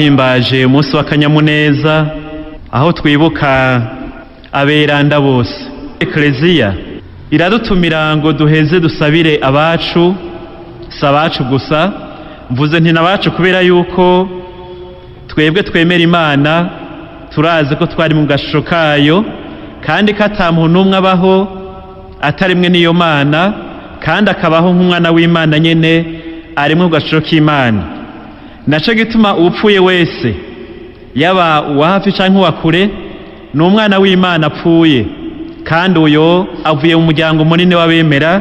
Twahimbaje umunsi w'akanyamuneza aho twibuka aberanda bose. Ekleziya iradutumira ngo duheze dusabire abacu, si abacu gusa, mvuze nti n'abacu kubera yuko twebwe twemera Imana, turazi ko twari mu gashusho kayo, kandi ko ata muntu n'umwe abaho atarimwe n'iyo Mana, kandi akabaho nk'umwana w'Imana nyene arimwe mu gashusho k'Imana. Naco gituma uwupfuye wese, yaba uwa hafi canke uwa kure, ni umwana w'Imana apfuye, kandi uyo avuye mu muryango munini w'abemera.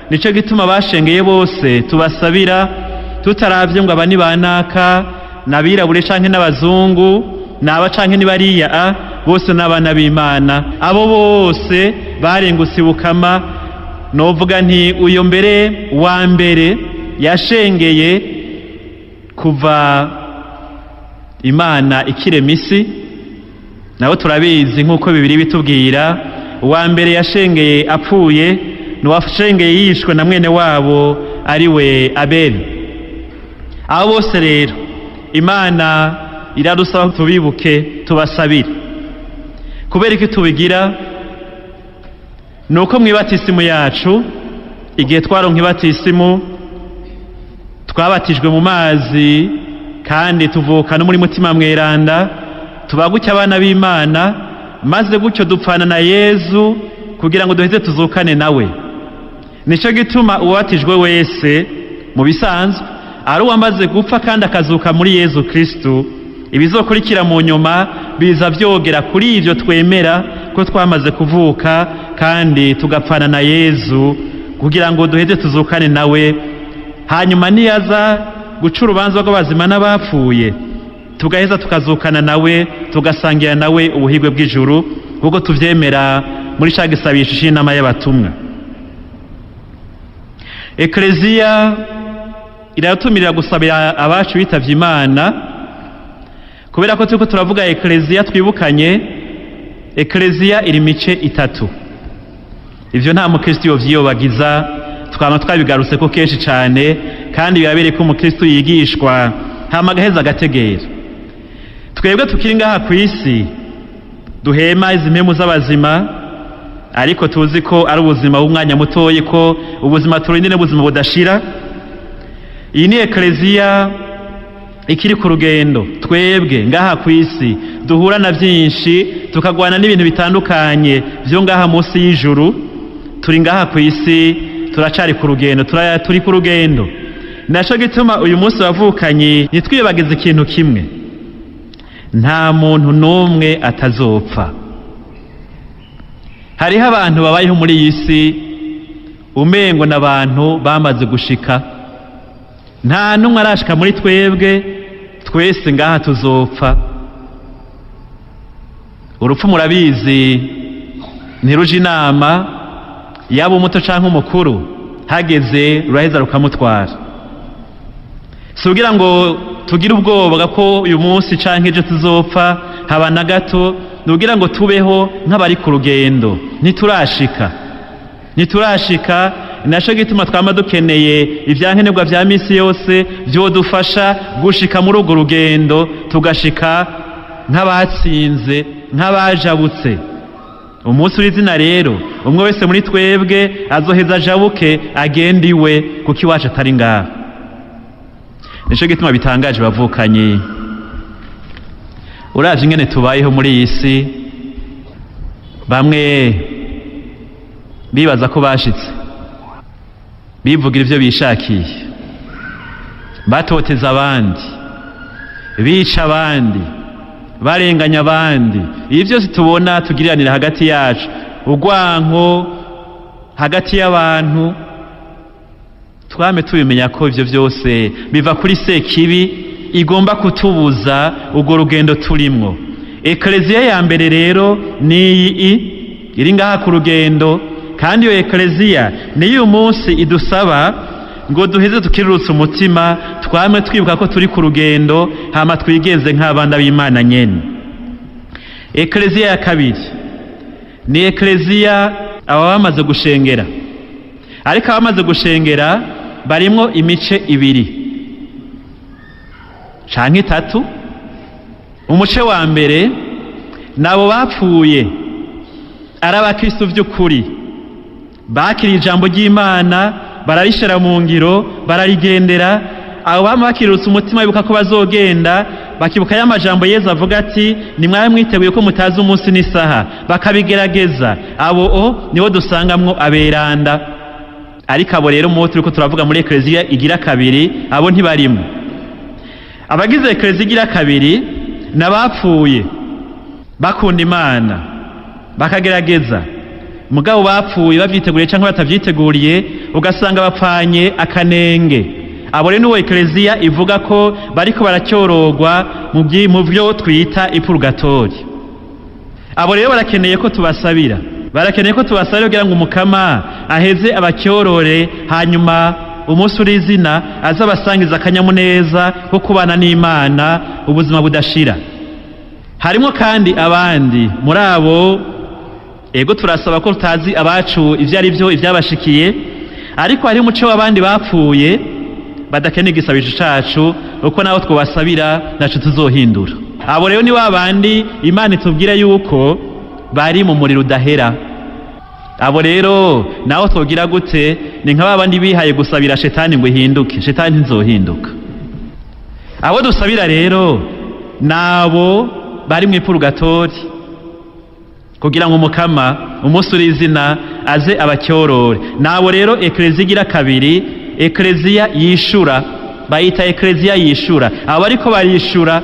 Nico gituma bashengeye bose tubasabira, tutaravye ngo aba ni banaka, n'abirabure canke n'abazungu, n'aba canke ni bariya, a bose n'abana b'Imana. Abo bose barengutse ibukama. Novuga nti uyo mbere wa mbere yashengeye kuva Imana ikirema isi, nabo turabizi nk'uko Bibiri bitubwira. Uwa mbere yashengeye apfuye ni uwashengeye yishwe na mwene wabo, ari we Abeli. Abo bose rero Imana iradusaba tubibuke, tubasabire. Kubera iki tubigira? Ni uko mu ibatisimu yacu, igihe twaronka ibatisimu, twabatijwe mu mazi kandi tuvuka no muri Mutima Mweranda, tuba gutyo abana b'Imana, maze gutyo dupfana na Yezu kugira ngo duheze tuzukane nawe. Nico gituma uwabatijwe wese mu bisanzwe ari uwamaze gupfa kandi akazuka muri Yezu Kristu. Ibizokurikira mu nyuma biza vyogera kuri ivyo twemera ko twamaze kuvuka kandi tugapfana na Yezu kugira ngo duheze tuzukane nawe, hanyuma niyaza guca urubanza rw'abazima n'abapfuye, tugaheza tukazukana nawe, tugasangira nawe ubuhigwe bw'ijuru, kuko tuvyemera muri ca gisabisho c'inama y'abatumwa. Ekleziya iratumirira gusabira abacu bitavye Imana. Kubera ko turiko turavuga ekleziya, twibukanye ekleziya iri mice itatu. Ivyo nta mukristo yovyiyobagiza, twama twabigarutse ko kenshi cane, kandi birabereye ko umukristo yigishwa hama agaheza agategera. Twebwe tukiri ngaha kw'isi duhema izi mpemu z'abazima, ariko tuzi ko ari ubuzima bw'umwanya mutoyi, ko ubuzima turindire ubuzima budashira. Iyi ni ekleziya ikiri ku rugendo. Twebwe ngaha kw'isi duhura na byinshi, tukagwana n'ibintu bitandukanye byo ngaha munsi y'ijuru. Turi ngaha kw'isi, turacari ku rugendo, turi ku rugendo. Naco gituma uyu munsi wavukanye ntitwibagize ikintu kimwe: nta muntu n'umwe atazopfa. Hariho abantu babayeho muri iyi si umengo n'abantu bamaze gushika. Nta n'umwe arashika muri twebwe, twese ngaha tuzopfa. Urupfu murabizi ntiruja inama, yaba umuto canke umukuru, hageze ruraheza rukamutwara. Si kugira ngo tugire ubwoba ko uyu munsi canke ejo tuzopfa, haba na gato. Ni kugira ngo tubeho nk'abari ku rugendo, ntiturashika, ntiturashika. Naco gituma twama dukeneye ivyankenerwa vya misi yose vyodufasha gushika muri urwo rugendo, tugashika nk'abatsinze, nk'abajabutse. Umunsi w'izina rero, umwe wese muri twebwe azoheza ajabuke agende iwe, kuko iwacu atari ngaha. Nico gituma bitangaje, bavukanye, uravye ingene tubayeho muri iyi si, bamwe bibaza ko bashitse, bivugira ivyo bishakiye, batoteza abandi, bica abandi, barenganya abandi. Ibi byose tubona tugiriranira hagati yacu, urwanko hagati y'abantu, twame tubimenya ko ivyo byose biva kuri sekibi igomba kutubuza urwo rugendo turimwo. Ekleziya ya mbere rero ni iyi iri ngaha ku rugendo, kandi iyo ekleziya niyo uyu munsi idusaba ngo duheze tukirurutse umutima, twame twibuka ko turi ku rugendo, hama twigenze nk'abana b'Imana nyene. Ekleziya ya kabiri ni ekleziya aba bamaze gushengera, ariko abamaze gushengera barimwo imice ibiri canke itatu. Umuce wa mbere nabo bapfuye ari abakristo by'ukuri, bakiriye ijambo ry'Imana, bararishira mu ngiro, bararigendera. Abo bama bakirutse umutima bibuka ko bazogenda, bakibuka ya majambo Yezu avuga ati nimwabe mwiteguye ko mutazi umunsi n'isaha, bakabigerageza. Abo o nibo dusangamwo aberanda. Ariko abo rero mubo turiko turavuga muri ekleziya igira kabiri, abo ntibarimo. Abagize ekleziya igira kabiri n'abapfuye bakunda Imana, bakagerageza, mugabo bapfuye bavyiteguriye canke batavyiteguriye, ugasanga bapfanye akanenge. Abo rero nibo ekleziya ivuga ko bariko baracyorogwa mu vyo twita ipurugatori. Abo rero barakeneye ko tubasabira, barakeneye ko tubasabira kugira ngo Umukama aheze abacyorore, hanyuma umunsi uri izina aze abasangiza akanyamuneza ko kubana n'Imana ubuzima budashira. Harimo kandi abandi muri abo, ego turasaba ko tutazi abacu ivyo ari byo ivyabashikiye, ariko hari umuco w'abandi bapfuye badakeneye igisabisho cacu, uko naho twobasabira naco tuzohindura. Abo rero ni ba bandi Imana itubwira yuko bari mu muriro udahera. Abo rero naho twogira gute, ni nka ba bandi bihaye gusabira shetani ngo ihinduke, shetani ntizohinduka. Abo dusabira rero nabo bari mu ipurugatori, kugira ngo Umukama umunsi uri izina aze abacyorore. Nabo rero ekleziya igira kabiri, ekleziya yishura, bayita ekleziya yishura. Abo ariko barishura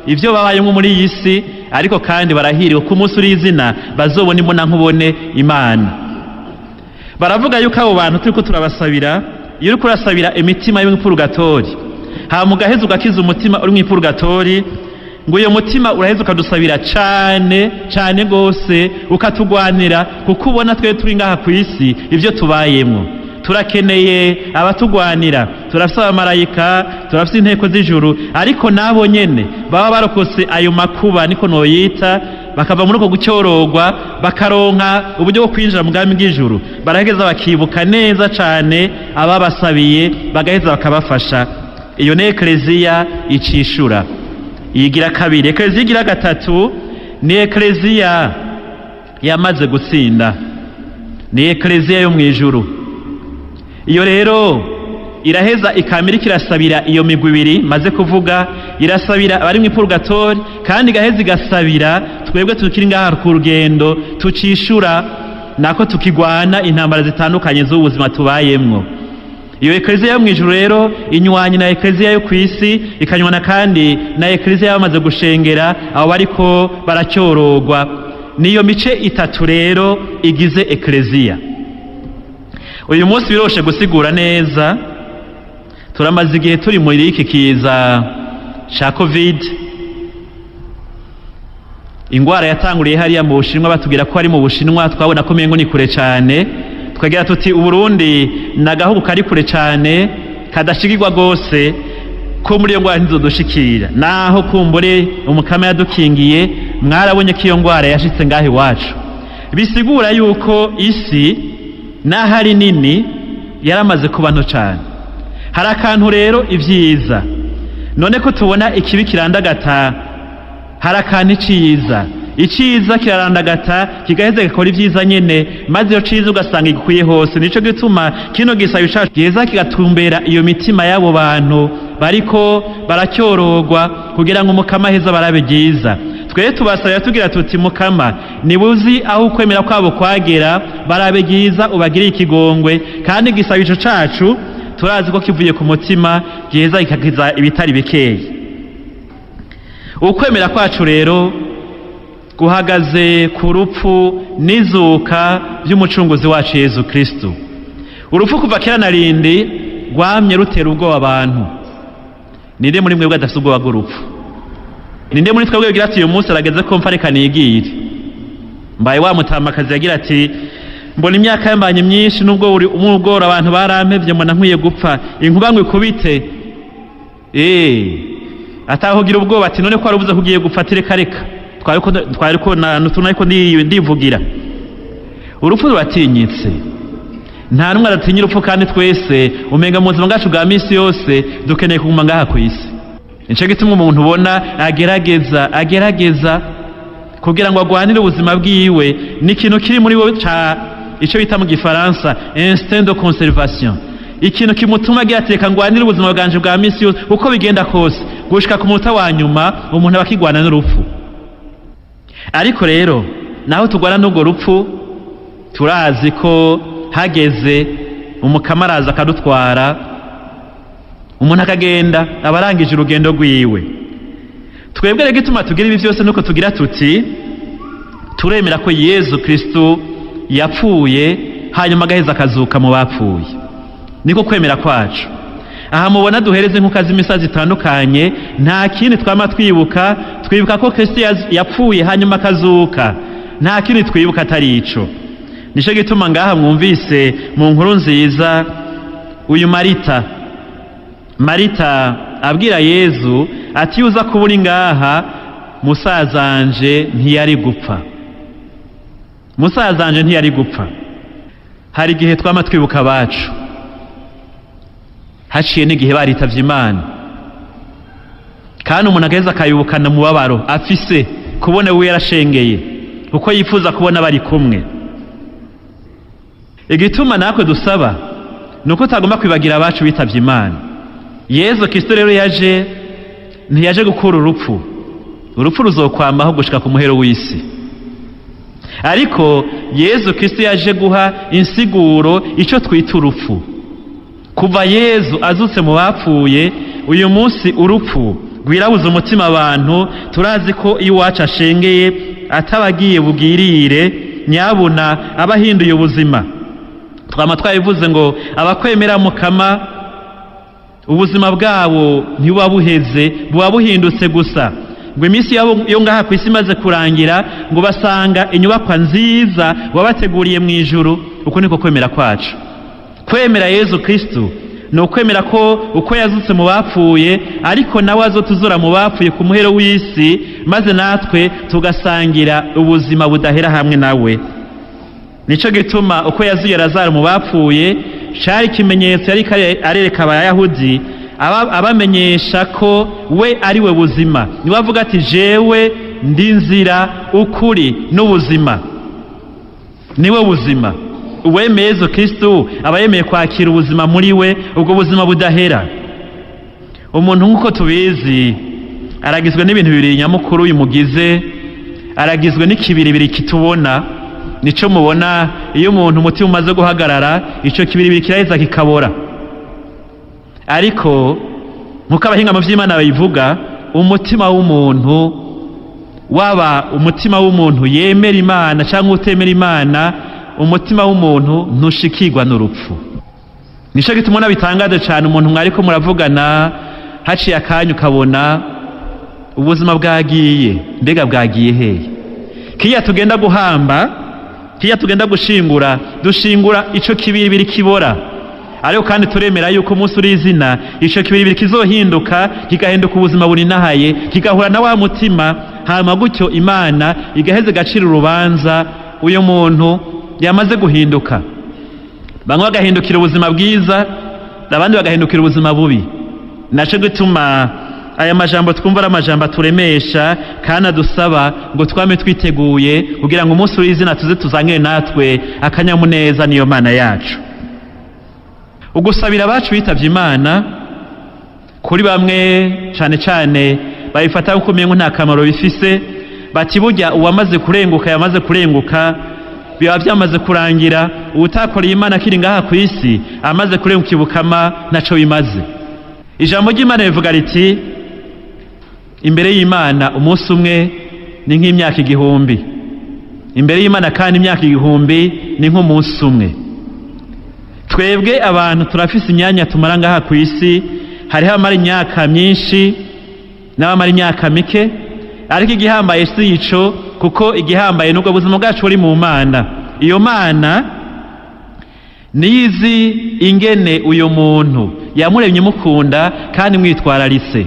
ivyo babayemwo muri iyi si, ariko kandi barahiriwe ko umunsi uri izina bazobona imbona nkubone Imana. Baravuga yuko abo bantu turiko turabasabira, iyo uriko urasabira imitima yo mw'ipurugatori, hama ugaheza ugakiza umutima uri mw'ipurugatori, ngo uyo mutima uraheza ukadusabira cane cane gose, ukatugwanira, kuko ubona twe turi ngaha ku isi ivyo tubayemwo. Turakeneye abatugwanira, turafise abamarayika, turafise inteko z'ijuru, ariko nabo nyene baba barokotse ayo makuba, niko noyita, bakava muri uko gucyorogwa, bakaronka uburyo bwo kwinjira mu bwami bw'ijuru, baraheza bakibuka neza cane ababasabiye, bagaheza bakabafasha. Iyo ni ekleziya icishura igira kabiri. Ekleziya igira gatatu ni ekleziya yamaze gutsinda, ni ekleziya yo mw'ijuru. Iyo rero iraheza ikamira ikirasabira iyo migwi ibiri maze kuvuga, irasabira abari mu ipurugatori, kandi igaheza igasabira twebwe tukiri ngaha ku rugendo, tucishura nako tukigwana intambara zitandukanye z'ubuzima tubayemwo. Iyo ekleziya yo mw'ijuru rero inywanye na ekleziya yo kw'isi, ikanywana kandi na ekleziya bamaze gushengera, abo bariko baracyorogwa. Niyo mice itatu rero igize ekleziya. Uyu munsi biroshe gusigura neza, turamaze igihe turi muri iki kiza ca Covid, ingwara yatanguriye hariya mu Bushinwa, batubwira ko ari mu Bushinwa, twabona ko mengo ni kure cane, tukagira tuti Uburundi ni agahugu kari kure cane kadashigirwa gose, ko muri iyo ngwara ntizodushikira. Naho kumbure Umukama yadukingiye, mwarabonye ko iyo ngwara yashitse ngaho iwacu. Bisigura yuko isi naho ari nini yaramaze kuba nto cane. Hari akantu rero ivyiza, none ko tubona ikibi kirandagata, hari akantu iciza, iciza kirarandagata kigaheza gikora ivyiza nyene, maze iyo ciza ugasanga igikwiye hose. Nico gituma kino gisayo cacu giheza kigatumbera iyo mitima y'abo bantu bariko baracyorogwa, kugira ngo Umukama aheze barabe ryiza. Twe tubasabira tugira tuti Mukama, nibuzi aho ukwemera kwabo kwagera, barabe ryiza, ubagiriye ikigongwe. Kandi igisabisho cacu turazi ko kivuye ku mutima, giheza kikakiza ibitari bikeyi. Ukwemera kwacu rero guhagaze ku rupfu n'izuka by'umucunguzi wacu Yezu Kristo. Urupfu kuva kera na rindi rwamye rutera ubwoba abantu. Ninde muri mwebwe adafite ubwoba bw'urupfu? Ninde muri twebwe yagira ati uyu munsi arageze ko mfa, reka nigire? Mbaye wa mutamakazi yagira ati mbona imyaka yambanye myinshi, nubwo ubwo abantu barampevye, mbona nkwiye gupfa, inkuba ngo ikubite. Atahugira ubwoba ati none ko wari uvuze ko ugiye gupfa, ati reka reka, twariko tunariko ndivugira. Urupfu ruratinyitse, nta numwe adatinya urupfu, kandi twese umenga mu buzima bwacu bwa misi yose dukeneye kuguma ngaha ku isi. Nico gituma umuntu ubona agerageza agerageza kugira ngo agwanire ubuzima bwiwe. Ni ikintu kiri muri we ca ico bita mu Gifaransa instinct de conservation, ikintu kimutuma agira ati: "Reka ngwanire ubuzima bwanje bwa misi yose uko bigenda kose." Gushika ku munota wa nyuma umuntu aba akigwana n'urupfu. Ariko rero naho tugwana n'urwo rupfu, turazi ko hageze Umukama araza akadutwara, umuntu akagenda, aba arangije urugendo rwiwe. Twebwe rero igituma tugira ibi byose nuko tugira tuti: turemera ko Yezu Kristu yapfuye, hanyuma agaheza akazuka mu bapfuye. Niko kwemera kwacu. Aha mubona duhereze nk'uko z'imisa zitandukanye, nta kindi twama twibuka. Twibuka ko Kristu yapfuye hanyuma akazuka, nta kindi twibuka atari ico. Nico gituma ngaha mwumvise mu nkuru nziza uyu Marita. Marita abwira Yezu ati: "Uza kuba uri ngaha, musazanje ntiyari gupfa, musazanje ntiyari gupfa." Hari igihe twama twibuka abacu haciye n'igihe baritavye Imana, kandi umuntu agaheza akayibukana umubabaro afise kubona we yarashengeye, kuko yifuza kubona bari kumwe. Igituma natwe dusaba ni uko utagomba kwibagira abacu bitavye Imana. Yezu Kristo rero yaje, ntiyaje gukura urupfu. Urupfu ruzokwamaho gushika ku muhero w'isi. Ariko Yezu Kristo yaje guha insiguro ico twita urupfu. Kuva Yezu azutse mu bapfuye, uyu munsi urupfu rwirabuza umutima abantu. Turazi ko iyo iwacu ashengeye atabagiye bugirire, nyabuna aba ahinduye ubuzima. Twama twabivuze ngo abakwemera Mukama ubuzima bwabo ntibuba buheze, buba buhindutse gusa. Ngo iminsi yabo yo ngaha ku isi imaze kurangira, ngo basanga inyubakwa nziza wabateguriye mu ijuru. Uko niko kwemera kwacu. Kwemera Yezu Kristu ni ukwemera ko uko yazutse mu bapfuye, ariko nawe azotuzura mu bapfuye ku muhero w'isi, maze natwe tugasangira ubuzima budahera hamwe nawe. Nico gituma uko yazuye Lazaro mu bapfuye cari ikimenyetso yariko arereka Abayahudi, abamenyesha ko we ari we buzima. Niwe avuga ati: "Jewe ndi nzira, ukuri n'ubuzima." Niwe buzima. Uwemeye Yezu Kristu aba yemeye kwakira ubuzima muri we, ubwo buzima budahera. Umuntu, nk'uko tubizi, aragizwe n'ibintu bibiri nyamukuru bimugize. Aragizwe n'ikibiribiri kitubona, nico mubona iyo umuntu umutima umaze guhagarara, ico kibiribiri kiraheza kikabora. Ariko nk'uko abahinga mu vy'Imana babivuga, umutima w'umuntu, waba umutima w'umuntu yemera Imana cyangwa utemera Imana, umutima w'umuntu ntushikirwa n'urupfu. Nico gituma ubona bitangaje cyane umuntu mwariko muravugana, haciye akanya ukabona ubuzima bwagiye. Mbega bwagiye hehe? Kiya tugenda guhamba, kiya tugenda gushingura, dushingura ico kibiribiri kibora. Ariko kandi turemera yuko umunsi uri izina ico kibiribiri kizohinduka, kigahinduka ubuzima burinahaye, kigahura na wa mutima. Hama gutyo Imana igaheza igacira urubanza uyu muntu yamaze guhinduka. Bamwe bagahindukira ubuzima bwiza, abandi bagahindukira ubuzima bubi. Naco gituma aya majambo twumva ari amajambo aturemesha kandi adusaba ngo twame twiteguye kugira ngo umunsi w'izina tuze tuzangire natwe akanyamuneza niyo Mana yacu. Ugusabira abacu bitavye Imana, kuri bamwe cane cane babifata nkuko umengo nta kamaro bifise, bati: "Burya uwamaze kurenguka yamaze kurenguka, biba byamaze kurangira. Uwutakoreye Imana akiri ngaha ku isi, amaze kurenguka ibukama, ntaco bimaze." Ijambo ry'Imana rivuga riti: "Imbere y'Imana umunsi umwe ni nk'imyaka 1000, imbere y'Imana kandi imyaka 1000 ni nk'umunsi umwe." Twebwe abantu turafise imyanya tumara ngaha ku isi. Hariho abamara imyaka myinshi n'abamara imyaka mike, ariko igihambaye si ico, kuko igihambaye n'ubwo buzima bwacu buri mu Mana. Iyo Mana niyo izi ingene uyu muntu yamuremye, imukunda kandi mwitwararitse.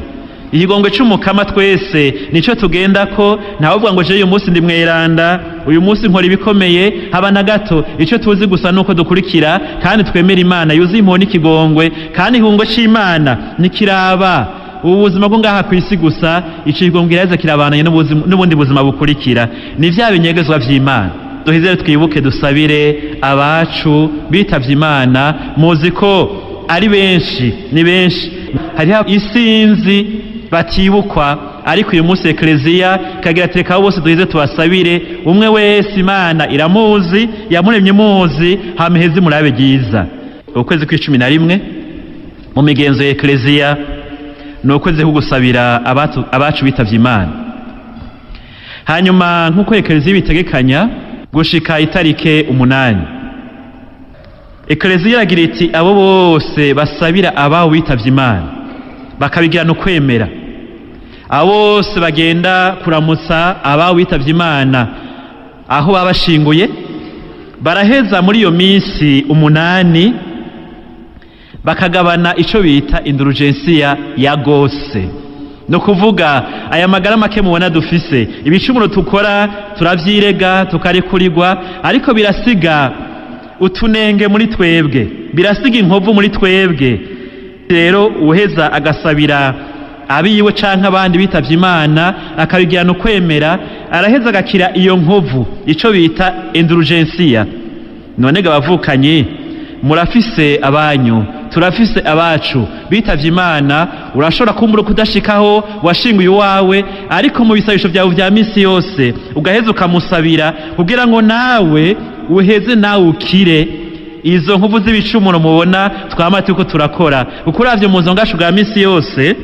Ikigongwe c'Umukama twese nico tugenda ko. Ntawuvuga ngo: "Je uyu munsi ndi mweranda, uyu munsi nkora ibikomeye." Haba na gato. Ico tuzi gusa nuko dukurikira kandi twemera Imana yuzuye impuhwe n'ikigongwe. Kandi ikigongwe c'Imana nikiraba Ubu buzima bwo ngaha ku isi gusa, ico kigongwe kiraheza kirabandanya n'ubundi buzima bukurikira. Ni vya binyegezwa vy'Imana. Duheze twibuke dusabire abacu bitavye Imana. Muzi ko ari benshi, ni benshi, hariho isinzi batibukwa, ariko uyu munsi Ekleziya ikagira ati: "Reka bose duheze tubasabire." Umwe wese Imana iramuzi, yamuremye muzi, hama iheze murabe ryiza. Ukwezi kw'11 mu migenzo ya Ekleziya ni ukwezi ko gusabira abacu bitavye Imana. Hanyuma, nk'uko Ekleziya ibitegekanya, gushika itarike 8, Ekleziya iragira iti: abo bose basabira ababo bitavye Imana bakabigirana ukwemera, abo bose bagenda kuramutsa ababo bitavye Imana aho baba bashinguye, baraheza muri iyo minsi 8 bakagabana ico bita indulgensiya ya gose. No kuvuga aya magara make mubona dufise, ibicumuro tukora turavyirega, tukarekurirwa, ariko birasiga utunenge muri twebwe, birasiga inkovu muri twebwe. Rero uheza agasabira abiwe canke abandi bitavye Imana akabigirana ukwemera, araheza agakira iyo nkovu, ico bita indulgensiya. None ga bavukanyi, murafise abanyu, turafise abacu bitavye Imana. Urashobora kumbura kudashikaho washinguye uwawe, ariko mu bisabisho vyawe vya misi yose ugaheza ukamusabira kugira ngo nawe uheze nawe ukire izo nkovu z'ibicumuro mubona twama turiko turakora. Kuko uravye mu ngashu bwa misi yose,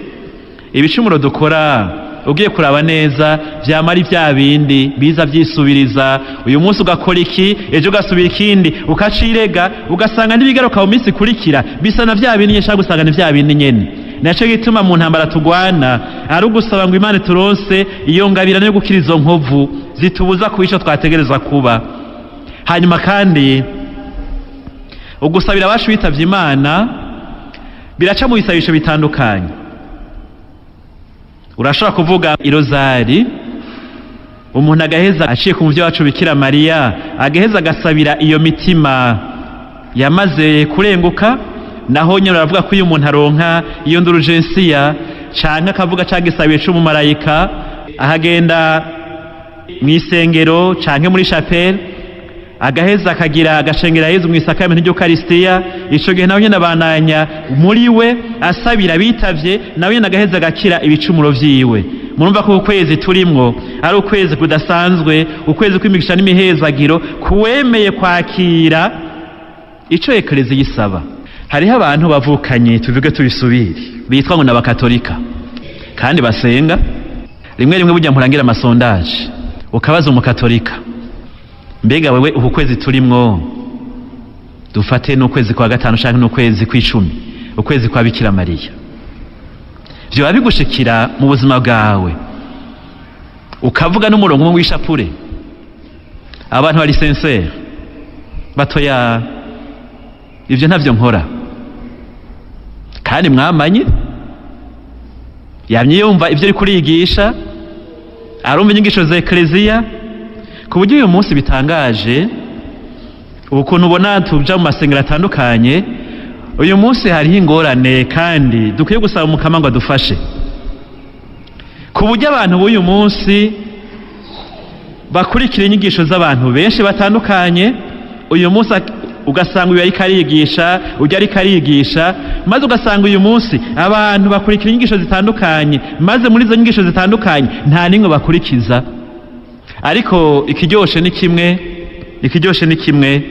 ibicumuro dukora, ugiye kuraba neza, vyama ari vya bindi biza vyisubiriza. Uyu munsi ugakora iki, ejo ugasubira ikindi, ukacirega, ugasanga n'ibigaruka mu minsi ikurikira bisa na vya bindi nyene, canke gusanga ni vya bindi nyene. Naco gituma mu ntambara tugwana ari ugusaba ngo Imana turonse iyo ngabirano yo gukira izo nkovu zitubuza kuba ico twategerezwa kuba. Hanyuma kandi, ugusabira abacu bitavye Imana biraca mu bisabisho bitandukanye. Urashobora kuvuga irozari, umuntu agaheza aciye ku muvyo wacu Bikira Mariya, agaheza agasabira iyo mitima yamaze kurenguka. Naho nyine baravuga ko iyo umuntu aronka iyo ndulugensiya, canke akavuga ca gisabiye c'umumarayika, ahagenda mw'isengero canke muri chapelle, agaheza akagira agashengera Yezu mw'isakamento ry'Ukaristiya. Ico gihe nawe nyene abananya muri we asabira bitavye, nawe nyene agaheza agakira ibicumuro vyiwe. Murumva ko ukwezi turimwo ari ukwezi kudasanzwe, ukwezi kw'imigisha n'imihezagiro kuwemeye kwakira ico Ekleziya isaba. Hariho abantu bavukanye, tuvuge tubisubire, bitwa ngo n'abakatolika kandi basenga. Rimwe rimwe burya mpurangira ama sondages, ukabaza umukatolika: "Mbega wewe, uku kwezi turimwo, dufate n'ukwezi kwa gatanu canke n'ukwezi kw'10, ukwezi kwa Bikira Mariya, vyoba bigushikira mu buzima bwawe ukavuga n'umurongo umwe w'ishapure?" Abantu bari sincères batoya: "Ivyo ntavyo nkora." Kandi mwamanye, yamye yumva ivyo ariko urigisha, arumva inyigisho za Ekleziya, ku buryo uyu munsi bitangaje ukuntu ubona tuja mu masengero atandukanye. Uyu munsi hariho ingorane kandi dukwiye gusaba Umukama ngo adufashe, ku buryo abantu b'uyu munsi bakurikira inyigisho z'abantu benshi batandukanye. Uyu munsi ugasanga uyu ariko arigisha, ujya ariko arigisha, maze ugasanga uyu munsi abantu bakurikira inyigisho zitandukanye, maze muri izo nyigisho zitandukanye nta n'imwe bakurikiza. Ariko ikiryoshe ni kimwe, ikiryoshe ni kimwe,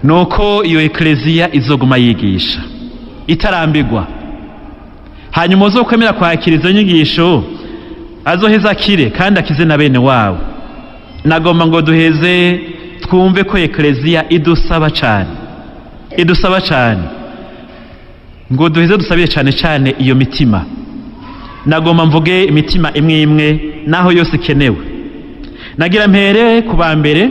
nuko iyo Ekleziya izoguma yigisha itarambigwa. Hanyuma uzokwemera kwakira izo nyigisho azoheza akire kandi akize na bene wabo. Nagomba ngo duheze twumve ko Ekleziya idusaba cane, idusaba cane ngo duheze dusabire cane cane iyo mitima. Nagomba mvuge imitima imwe imwe, naho yose ikenewe. Nagira mpere ku ba mbere.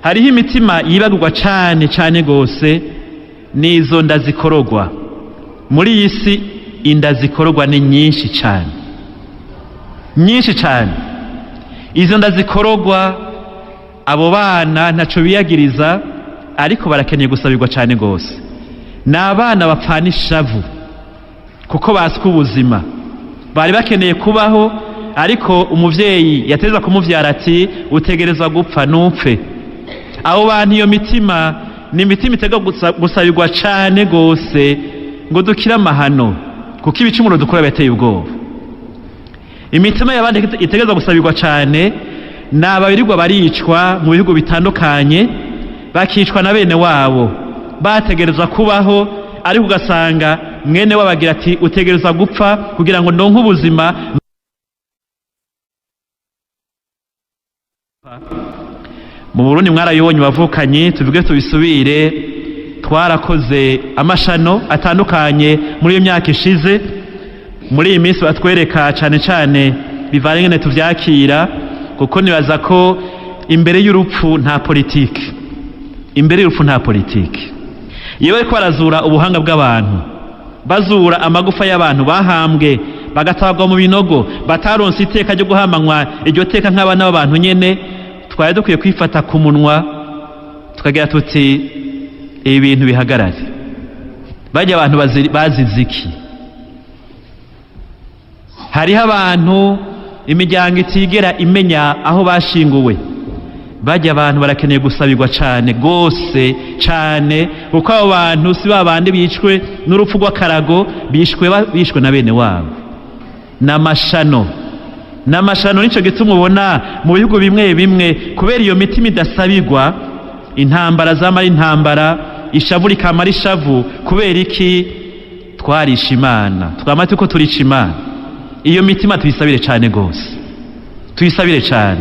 Hariho imitima yibagirwa cane cane gose, n'izo nda zikorogwa. Muri iyi si inda zikorogwa ni nyinshi cane, nyinshi cane. Izo nda zikorogwa, abo bana ntaco biyagiriza, ariko barakeneye gusabirwa cane gose. Ni abana bapfana ishavu. Kuko baswe ubuzima, bari bakeneye kubaho, ariko umuvyeyi yateza kumuvyara ati utegerezwa gupfa nupfe. Abo bantu, iyo mitima ni imitima itega gusabirwa cane gose ngo dukire amahano, kuko ibicumuro dukora birateye ubwoba. Imitima y'abandi itegerezwa gusabirwa cane ni ababirirwa baricwa mu bihugu bitandukanye, bakicwa na bene wabo bategerezwa kubaho, ariko ugasanga mwene wabo agira ati utegerezwa gupfa kugira ngo ndonke ubuzima. Mu Burundi mwarayibonye bavukanye, tuvuge tubisubire, twarakoze amashano atandukanye muri iyo myaka ishize. Muri iyi minsi batwereka cane cane bivanye ingene tuvyakira, kuko nibaza ko imbere y'urupfu nta politiki, imbere y'urupfu nta politiki. Iyo bariko barazura ubuhanga bw'abantu, bazura amagufa y'abantu bahambwe bagatabwa mu binogo, bataronse iteka ryo guhamanywa iryo teka nk'abana b'abantu nyene, twari dukwiye kwifata ku munwa tukagira tuti ibi bintu bihagarare. Bajya abantu bazize iki? Hariho abantu imiryango itigera imenya aho bashinguwe. Bajya abantu barakeneye gusabirwa cane gose cane, kuko abo bantu si ba bandi bicwe n'urupfu rw'akarago, bishwe na bene wabo. N'amashano, n'amashano. Nico gituma ubona mu bihugu bimwe bimwe, kubera iyo mitima idasabirwa, intambara zamara intambara, ishavu rikamara ishavu. Kubera iki? Twarisha Imana, twama turiko turica Imana. Iyo mitima tuyisabire cane gose, tuyisabire cane.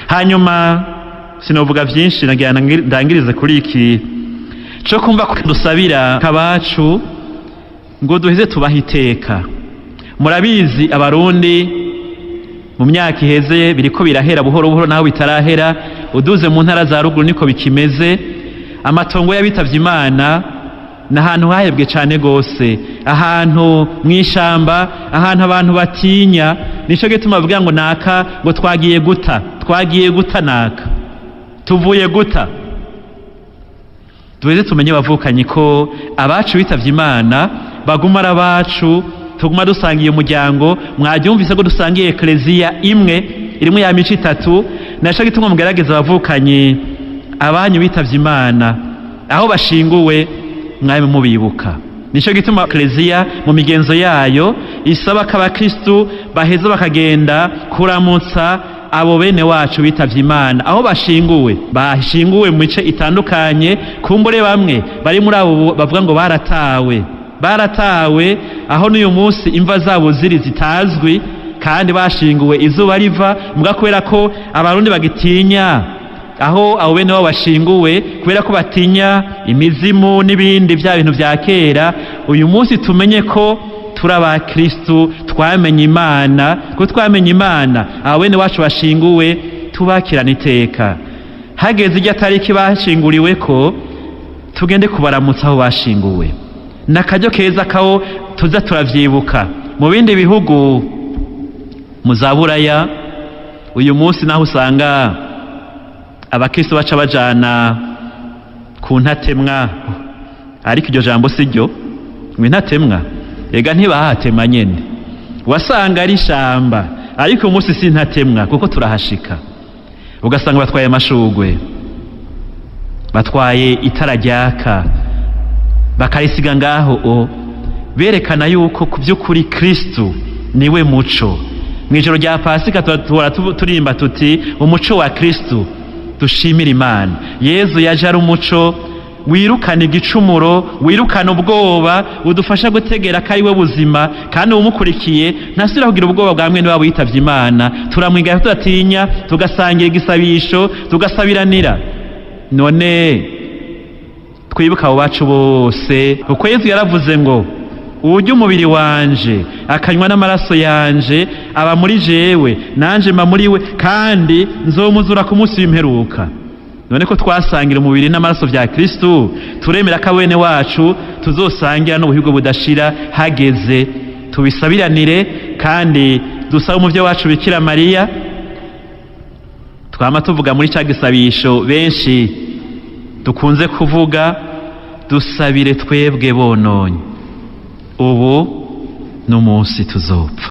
Hanyuma sinovuga vyinshi, nagira ndangirize kuri iki co kumva ko dusabira kabacu ngo duheze tubahe iteka. Murabizi Abarundi mu myaka iheze, biriko birahera buhoro buhoro naho bitarahera, uduze mu ntara za ruguru niko bikimeze. Amatongo y'abitavye Imana ni ahantu hahebwe cane gose, ahantu mw'ishamba, ahantu abantu batinya. Nico gituma bavuga ngo naka ngo twagiye guta, twagiye guta naka, tuvuye guta. Duheze tumenye bavukanye ko abacu bitavye Imana baguma ari abacu, tuguma dusangiye umuryango. Mwabyumvise ko dusangiye ekleziya imwe irimwe ya mico itatu. Naco gituma mugerageza abavukanye, abanyu bitavye Imana aho bashinguwe mwami mubibuka. Nico gituma ekleziya mu migenzo yayo isaba ko abakristu baheza bakagenda kuramutsa abo bene wacu bitavye Imana aho bashinguwe, bashinguwe mu mice itandukanye. Kumbure bamwe bari muri abo bavuga ngo baratawe, baratawe, aho n'uyu munsi imva zabo ziri zitazwi, kandi bashinguwe izuba riva. Mbwa kubera ko Abarundi bagitinya aho abo bene wabo bashinguwe, kubera ko batinya imizimu n'ibindi vya bintu vya kera, uyu munsi tumenye ko turi abakristu, twamenye Imana. Ko twamenye Imana, abo bene wacu bashinguwe tubakirana iteka. Hageze irya tariki bashinguriwe ko tugende kubaramutsa aho bashinguwe, nakaryo keza kawo tuza turavyibuka. Mu bindi bihugu mu za Buraya uyu munsi naho usanga abakristo baca bajana ku ntatemwa, ariko iryo jambo si ryo ngo intatemwa, ega ntibahatema nyene, wasanga ari ishamba, ariko uyu munsi si intatemwa kuko turahashika, ugasanga batwaye amashugwe, batwaye itara ryaka, bakarisiga ngaho o berekana yuko ku by'ukuri Kristu niwe muco. Mu ijoro rya Pasika tuhora turirimba tuti umuco wa Kristu. Dushimira Imana, Yezu yaje ari umuco wirukana igicumuro, wirukana ubwoba, udufasha gutegera ko ari we buzima, kandi uwumukurikiye ntasubira kugira ubwoba bwa mwene wabo yitavye Imana. Turamwigana tudatinya, tugasangira igisabisho, tugasabiranira. None twibuka abo bacu bose, kuko Yezu yaravuze ngo uwurya umubiri wanje akanywa n'amaraso yanje aba muri jewe, nanje mba muri we, kandi nzomuzura ku munsi w'imperuka. None ko twasangira umubiri n'amaraso vya Kristu, turemera ko bene wacu tuzosangira n'ubuhigo budashira. Hageze tubisabiranire, kandi dusabe umuvyo wacu Bikira Mariya twama tuvuga muri ca gisabisho benshi dukunze kuvuga: dusabire twebwe bononye. Ubu n'umunsi tuzopfa.